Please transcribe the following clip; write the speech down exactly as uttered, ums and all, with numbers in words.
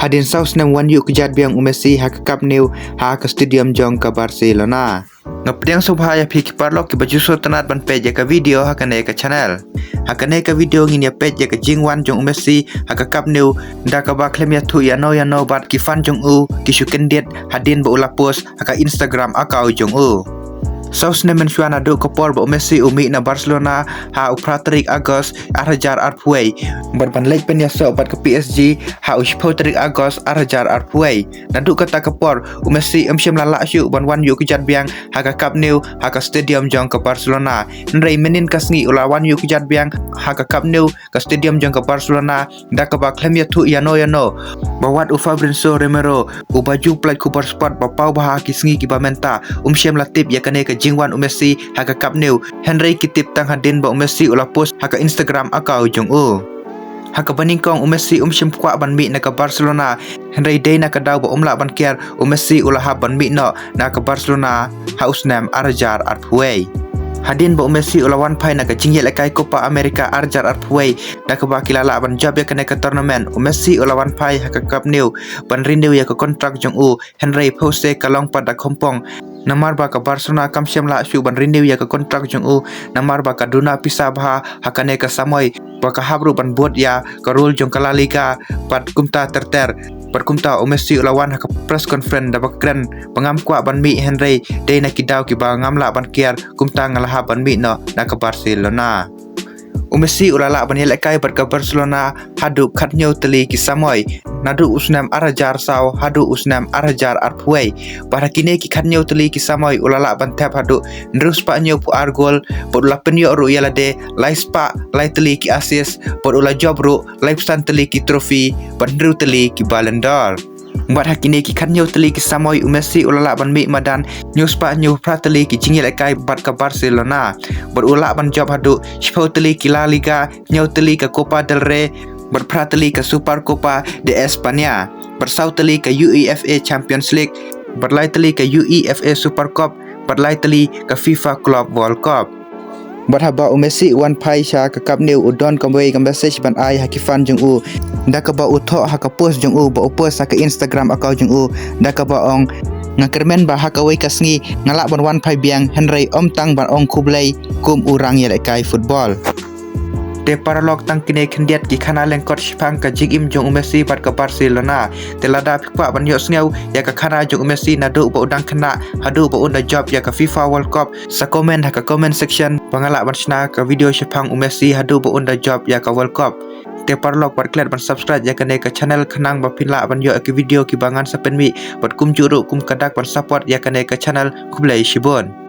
Hadien saw snem wan ïuh kjat biang u Messi ha ka Camp Nou ha ka stadium jong ka Barcelona. Nga pdiang sngewbha ïa phi ki paralok kiba ju sngewtynnat ban peit ïa ka video ha kane ka channel. Ha kane ka video ngin ïa peit ïa ka jingwan jong u Messi ha ka Camp Nou, da kaba khlem ïathuh ïano ïano bad ki fan jong u ki shu kyndit hadien ba u la post ha ka Instagram account jong u. Saw snem mynshuwa naduh ka por ba u Messi u mih na Barcelona ha u phra tarik August ar hajar arphew wei, bad ban leit pynïasoh bad ka P S G ha u shiphew tarik August ar hajar arphew wei. Naduh kata ka por u Messi um shym la lah shuh ban wan ïuh kjat biang ha ka Camp Nou, ha ka stadium jong ka Barcelona. Hynrei mynnin ka sngi u la wan ïuh kjat biang ha ka Camp Nou, ka stadium jong ka Barcelona, da kaba khlem ïathuh ïano ïano. Ba wat u Fabrizio Romero, uba ju pynlait khubor sport ba paw bha ha ki sngi kiba mynta, um shym la tip ïa kane ka jingwan u Messi ha ka Camp Nou. Hynrei ki tip tang hadien ba u Messi u la post ha ka Instagram account jong u. Ha kaba nyngkong u Messi um shym kwah ban mih na ka Barcelona, hynrei dei na ka daw ba um lah ban kiar u Messi u la hap ban mih noh na ka Barcelona ha u snem ar hajar arphew wei. Hadien ba u Messi u la wan phai na ka jingïalehkai Copa America ar hajar arphew wei, da kaba ki la lah ban jop ïa kane ka tournament, u Messi u la wan phai ha ka Camp Nou ban renew ïa ka kontrak jong u. Hynrei phew se ka long pat da kongpong, namar ba ka Barcelona kam shym lah shuh ban renew ïa ka kontrak jong u, namar ba ka duna pisa bha ha kane ka samoi, ba ka hap ruh ban bud ïa ka rule jong ka La Liga bad kumta ter ter. Bad kumta u Messi u la wan ha ka press conference da ba kren ba ngam kwah ban mih, hynrei dei na ki daw kiba ngam lah ban kiar, kumta nga la hap ban mih noh na ka Barcelona. U Messi u la lah ban ïalehkai bad ka Barcelona haduh khathynñiew tylli ki samoi, naduh u snem ar hajar saw haduh u snem ar hajar arphew wei. Bad ha kine ki khathynñiew tylli ki samoi u la lah ban thep haduh hynriew spah hynñiewphew ar gol, bad u la pynïoh ruh ïa lade lai spah lai tylli ki assist, bad u la jop ruh laiphew san tylli ki trophy bad hynriew tylli ki Ballon d'Or. Bad ha kine ki khathynñiew tylli ki samoi u Messi u la lah ban mih madan hynñiew spah hynñiewphew phra tylli ki jingïalehkai bad ka Barcelona. Bad u la lah ban jop haduh shiphew tylli ki La Liga, hynñiew tylli ka Copa del Rey, bad phra tylli ka Super Copa de España, bad saw tylli ka UEFA Champions League, bad lai tylli ka UEFA Super Cup, bad lai tylli ka FIFA Club World Cup. Bad haba u Messi u wan phai sha ka Camp Nou u don kawei ka message ban ai ha ki fan jong u, da kaba u thoh ha ka post jong u ba u post ha ka Instagram account jong u, da kaba ong, nga kyrmen ba ha kawei ka sngi nga lah ban wan phai biang, hynrei ym tang ban ong khublei kum u rangïalehkai football. Te paralok, tang kine khyndiat ki khana lyngkot shaphang ka jingim jong u Messi bad ka Barcelona. Te lada phi kwah ban ïohsngew ïa ka khana jong u Messi naduh ba u dang khynnah haduh ba un da jop ïa ka FIFA World Cup, sa comment ha ka comment section ba nga lah ban shna ka video shaphang u Messi haduh ba un da jop ïa ka World Cup. Te paralok, wat klet ban subscribe ïa kane ka channel khnang ba phin lah ban ïoh ïa ki video kiba ngan sa pynmih, bad kumjuh ruh kum ka dak ban support ïa kane ka channel. Khublei shibun.